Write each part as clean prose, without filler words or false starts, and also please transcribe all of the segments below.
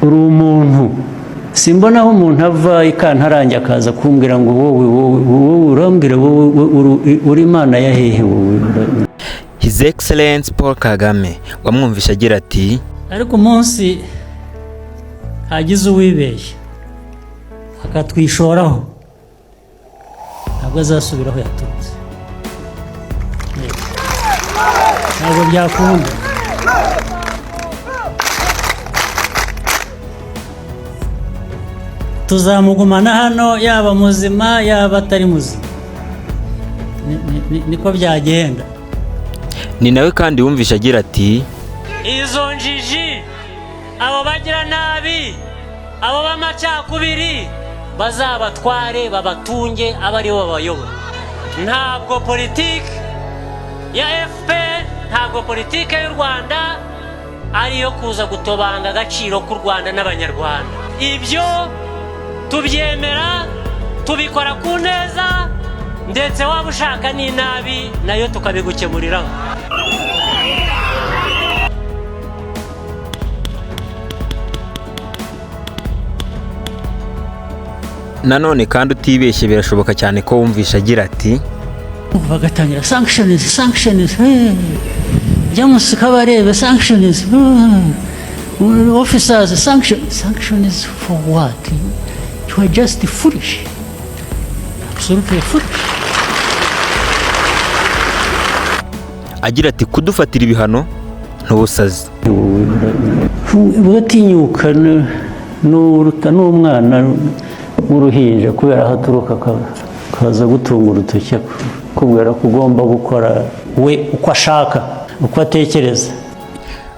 Uri umuntu. Simbona aho umuntu ava ikantarange akaza kumbwira ngo wowe, wowe, wowe urambwira wowe uri Imana ya hehe wowe? His Excellence Paul Kagame wamwumvisha agira ati: Ariko umunsi hagize uwibeshya akatwishoraho, ntabwo azasubira aho yaturutse, ntabwo byakunda. Tuzamugumana hano, yaba muzima, yaba atari muzima. Niko byagenda. Ni nawe kandi wumvisha agira ati: Izo njiji, abo bagira nabi, abo b'amacakubiri, bazabatware, babatunge, abe aribo babayobora. Ntabwo politiki ya FPR, ntabwo politiki y'u Rwanda ariyo kuza gutobanga agaciro k'u Rwanda n'Abanyarwanda. Ibyo tubyemera, tubikora ku neza, ndetse waba ushaka n'inabi nayo tukabigukemuriraho. Nanone kandi utibeshye, birashoboka cyane ko wumvisha agira ati: Bagatangira sanctions, sanctions, hey. James Kabarebe sanctions, hey. Officers sanctions. Sanctions for what? You are just foolish, absolutely foolish. Agira ati: "Kudufatira ibihano ntubusazi." Uratinyuka n'uruta n'umwana w'uruhinja kubera aho aturuka, akaza gutunga urutoki akubwira ko ugomba gukora we uko ashaka, uko atekereza.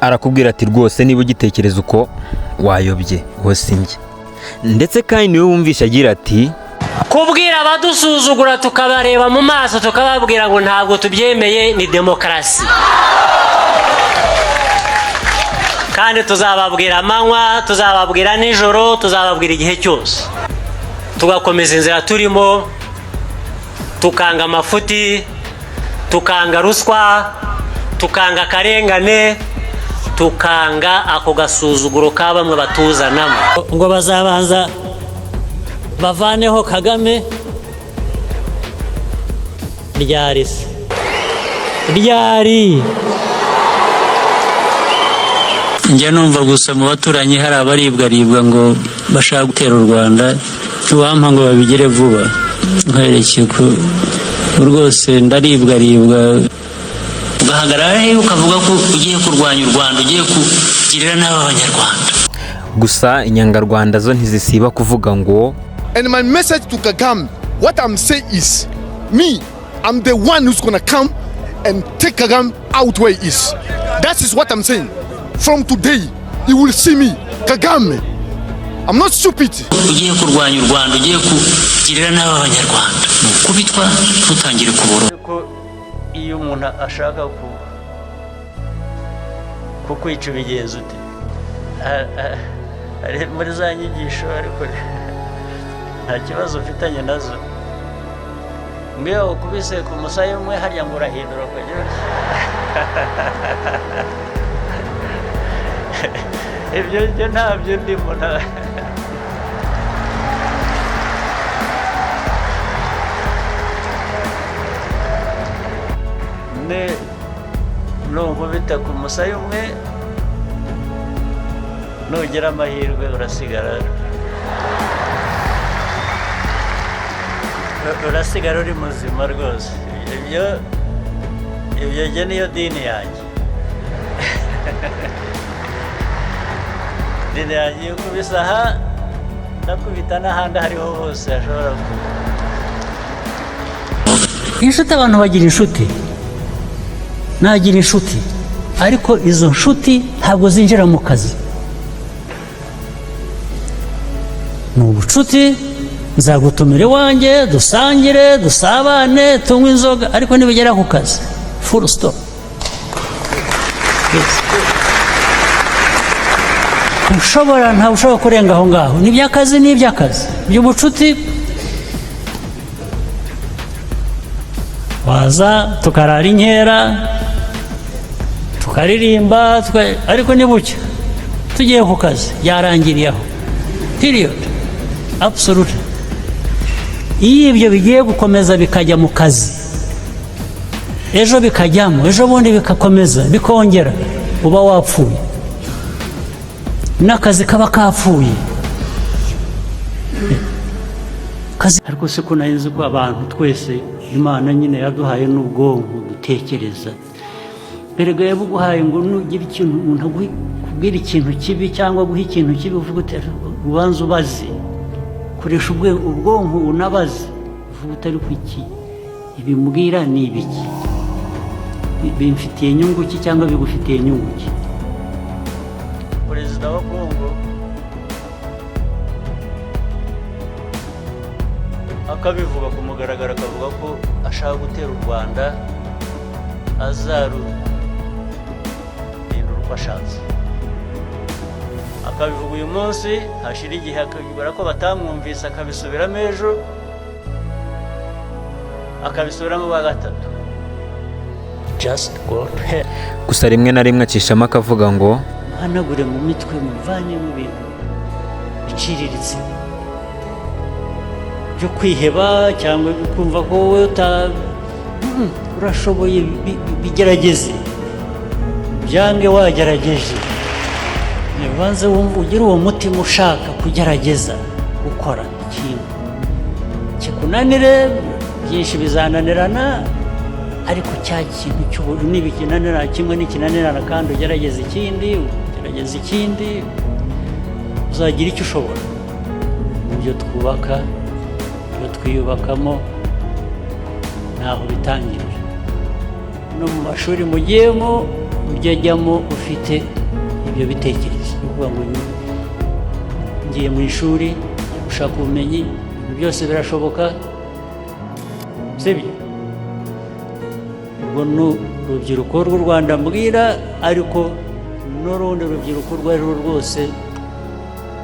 Arakubwira ati: "Rwose niba ugitekereza uko wayobye, uwo si njye." Ndetse kandi niwe wumvisha agira ati: Kubwira abadusuzugura, tukabareba mu maso, tukababwira ngo ntabwo tubyemeye, ni demokarasi. Kandi tuzababwira amanywa, tuzababwira nijoro, tuzababwira igihe cyose, tugakomeza inzira turimo, tukanga amafuti, tukanga ruswa, tukanga akarengane, tukanga ako gasuzuguro ka bamwe batuzanamo ngo bazabanza bavaneho Kagame. Ryari se? Ryari? Njya numva gusa mu baturanyi hari abaribwaribwa ngo bashaka gutera u Rwanda. Ntiwampa ngo babigere vuba, nkwerekeye ko rwose ndaribwaribwa. Ugahagarara he ukavuga ko ugiye kurwanya u Rwanda, ugiye kugirira nabi Abanyarwanda? Gusa inyangarwanda zo ntizisiba kuvuga ngo: And my message to Kagame, what I'm saying is, me, I'm the one who's gonna come and take Kagame out where he is. That is what I'm saying. From today, you will see me, Kagame. I'm not stupid. Ugiye kurwanya u Rwanda, ugiye kugirira nabi Abanyarwanda, ni ukubitwa ntutangire kubura. Ariko iyo umuntu ashaka kukwica, ubigenza ute? Ari muri za nyigisho, ariko nta kibazo ufitanye nazo, ngo iyo ukubise ku musaya umwe harya ngo urahindura ukagira utya. Ibyo byo ntabyo ndimo. Ne nunkubita ku musaya umwe, nugira amahirwe urasigara uri muzima rwose. Ibyo jye niyo dini yanjye. Dini yanjye, iyo ukubise aha, ndakubita n'ahandi aho ariho hose hashobora kuba. Inshuti, abantu bagira inshuti, nagira inshuti, ariko izo nshuti ntabwo zinjira mu kazi. Ni ubucuti, nzagutumira iwanjye, dusangire, dusabane, tunywe inzoga, ariko nibigera ku kazi, full stop. Yes. Ushobora, ntabwo ushobora kurenga aho ngaho. Ni iby'akazi, ni iby'akazi. Iby'ubucuti, waza tukarara inkera, tukaririmba, ariko ni bucya. Tugiye ku kazi, byarangiriye aho, period, absolute. Iyo ibyo bigiye gukomeza bikajya mu kazi, ejo bikajyamo, ejo bundi bikakomeza bikongera, uba wapfuye, n'akazi kaba kapfuye. Kazi ariko se ko nari nzi ko abantu twese Imana nyine yaduhaye n'ubwonko dutekereza? Erega yabuguhaye ngo nugira ikintu umuntu akubwira, ikintu kibi cyangwa guha ikintu kibi, uvuga uti: "Ubanza ubaze." Koresha ubwonko unabaze, uvuga utari ku iki ibimbwira ni ibiki, bimfitiye inyungu ki cyangwa bigufitiye inyungu ki? Perezida wa Kongo akabivuga ku mugaragaro, akavuga ko ashaka gutera u Rwanda, azaruhindura uko ashatse. Akabivuga uyu munsi, hashira igihe akabibara ko batamwumvise, akabisubiramo ejo, akabisubiramo bwa gatatu. Just go to hell. Gusa rimwe na rimwe acishamo akavuga ngo: Muhanagure mu mitwe, muvanemo ibintu biciriritse byo kwiheba cyangwa kumva ko wowe uta urashoboye. Bigerageze, byange wagerageje. Ubanze wumve, ugire uwo mutima ushaka kugerageza gukora ikintu kikunanire. Byinshi bizananirana, ariko cya kintu cy'ubu nibikinanira kimwe, nikinanirana kandi ugerageza ikindi, ugerageza ikindi, uzagira icyo ushobora. Mu byo twubaka, ibyo twiyubakamo, ntaho bitangirira. No mu mashuri mugiyemo, ujya ajyamo ufite ibyo bitekerezo, ni ukuvuga ngo ngiye mu ishuri, ngiye gushaka ubumenyi, ibintu byose birashoboka, sibyo? Ubwo ni urubyiruko rw'u Rwanda mbwira, ariko n'urundi rubyiruko urwo ari rwo rwose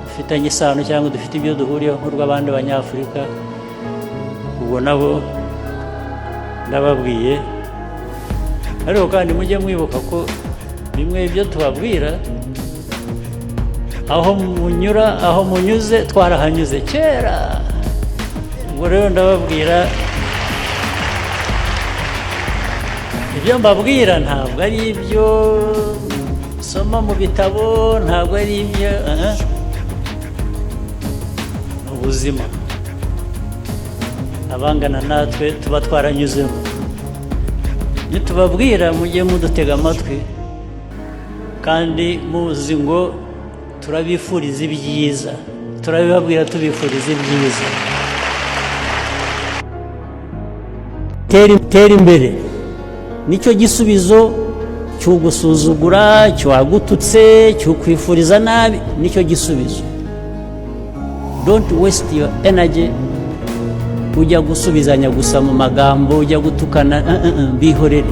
dufitanye isano cyangwa dufite ibyo duhuriyeho nk'urw'abandi Banyafurika, ubwo nabo ndababwiye. Ariko kandi mujye mwibuka ko bimwe ibyo tubabwira, aho munyura, aho munyuze twarahanyuze kera. Ubwo rero ndababwira, ibyo mbabwira ntabwo ari ibyo soma mu bitabo, ntabwo ari ibyo, ni ubuzima abangana natwe tuba twaranyuzemo. Nitubabwira, mujye mudutega amatwi kandi muzi ngo turabifuriza ibyiza, turabibabwira tubifuriza ibyiza. Tera imbere, nicyo gisubizo cy'ugusuzugura, cy'uwagututse, cy'ukwifuriza nabi, nicyo gisubizo. Don't waste your energy ujya gusubizanya gusa mu magambo, ujya gutukana, bihorere.